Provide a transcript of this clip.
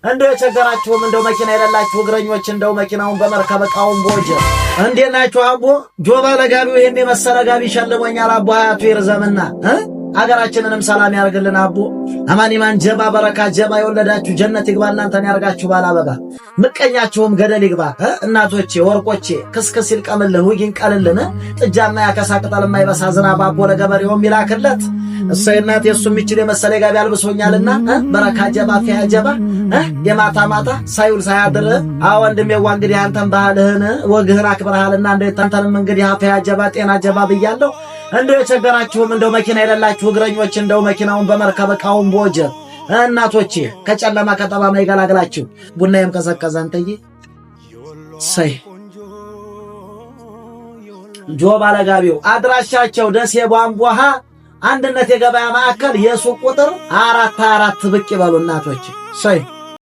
እንደው የቸገራችሁም እንደው መኪና የሌላችሁ እግረኞች እንደው መኪናውን በመርከብ ዕቃውን በወጀብ እንዴት ናችሁ? አቦ ጆባ ለጋቢው ይሄን የመሰለ ጋቢ ሸልሞኛል። አቦ ሀያቱ ይርዘምና አገራችንንም ሰላም ያርግልን። አቦ አማን ማን ጀባ በረካ ጀባ የወለዳችሁ ጀነት ይግባ፣ እናንተን ያርጋችሁ ባላበባ ምቀኛችሁም ገደል ይግባ። እናቶቼ ወርቆቼ ክስክስ ይልቀምልን፣ ውይ ይንቀልልን። ጥጃማ ያከሳ ቅጠል የማይበሳ ዝናብ አቦ ለገበሬውም ይላክለት። እሰይ እናቴ እሱ የሚችል የመሰለ ጋቢ አልብሶኛልና በረካ ጀባ ፊያ ጀባ የማታ ማታ ሳይውል ሳያድር። አዎ ወንድሜዋ እንግዲህ አንተን ባህልህን ወግህን አክብረሃልና እንደ አንተንም እንግዲህ አፍያ ጀባ ጤና ጀባ ብያለሁ። እንደው የቸገራችሁም እንደው መኪና የሌላችሁ እግረኞች እንደው መኪናውን በመርከብ ዕቃውን በወጀብ እናቶቼ ከጨለማ ከጠማማ ይገላግላችሁ። ቡናዬም ቀዘቀዘ። አንተዬ ሰይ ጆ ባለጋቢው አድራሻቸው ደሴ ቧንቧሃ አንድነት የገበያ ማዕከል የሱቅ ቁጥር 4 4 ብቅ ይበሉ እናቶቼ ሰይ።